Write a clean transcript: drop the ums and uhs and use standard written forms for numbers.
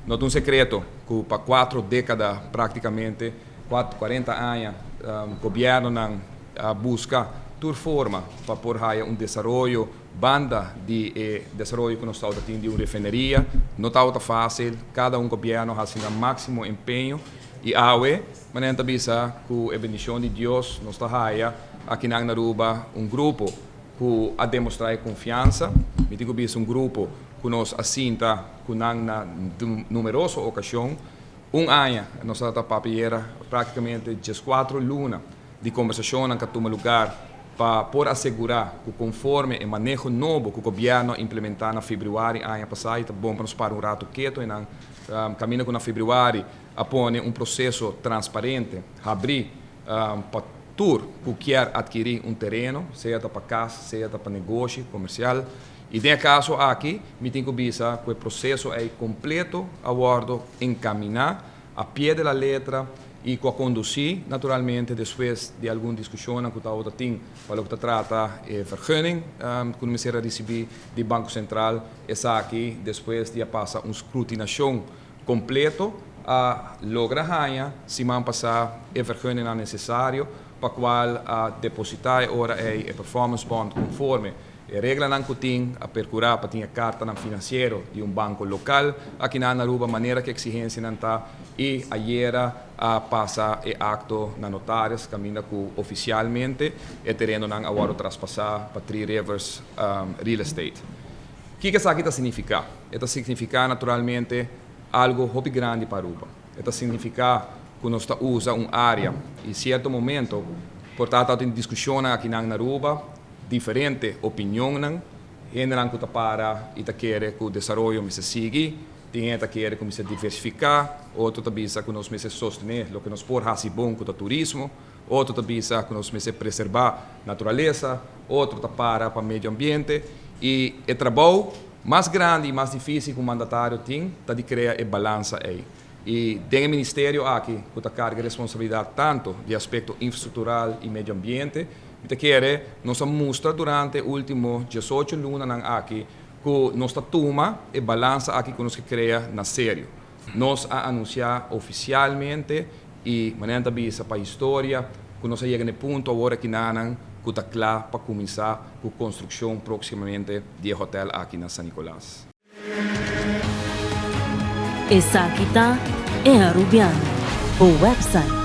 No ta un secreto cu pa 4 decada practicamente, 40 aña, gobiernonan a busca tur forma pa por haya un desaroyo banda di e desaroyo cu nos tin di un refineria. No ta facil, cada un gobierno a haci e maximo empeño y awe, manera ta bisa, cu e bendicion di Dios, nos ta haya aki na Aruba un grupo cu a demostra confiansa, mi tin cu bisa un grupo cu nos a sinta cu nan na numeroso ocasion. Un aña, nos a papia practicamente 14 luna di conversacion cu a tuma luga pa por asegura cu conforme e maneho nobo cu gobierno a implementa na februari aña pasa, ta bon pa nos para un rato keto y nan caminda cu na februari a pone un proceso transparente, habri pa tur cu kier adkiri un tereno, sea pa cas, sea pa negoshi comercial. Y den e caso aki, mi tin cu bisa cu e proceso ta completo a wordo encamina al pie de la letra y cu a conduci naturalmente despues di algun discusion cu tabatin pa loke ta trata e vergunning cu nos a ricibi di Banco Central. Esaki despues di pasa un scrutinacion completo a logra haya siman pasa e vergunning necesario pa cual a deposita ora e performance bond conforme e reglanan cu tin, a percura pa tin carta financiero di un banco local aki na Aruba manera cu exigencianan ta y ayera a pasa e acto na notaris caminda cu oficialmente e terenonan a wordo traspasa pa Three Rivers Real Estate. Kico esaki ta significa? E ta significa naturalmente algo hopi grandi pa Aruba. E ta significa cu nos ta usa un area y cierto momento, por tanto, tin discusion aki na Aruba, diferente opinion, hende cu ta para y ta kere cu desaroyo mester sigui, tin hende ta kere cu mester diversifica, otro ta bisa cu nos mester sostene loke nos por haci bon cu turismo, otro ta bisa cu nos mester preserva naturalesa, otro ta para pa medio ambiente y e trabou mas grandi y mas dificil cu e mandatario tin ta di crea e balansa ey. Y den e ministerio aki, cu ta carga responsabilidad tanto di aspecto infrastructural y medio ambiente, mi ta kere nos a mustra durante ultimo 18 lunanan aki cu nos ta tuma e balansa aki cu nos kier crea na serio. Nos a anuncia oficialmente y manera ta bisa pa historia cu nos a yega na e punto awor aki nan cu ta cla pa cuminsa cu construccion proximamente di e hotel aki na San Nicolas. Esaki ta E Arubiano, e website.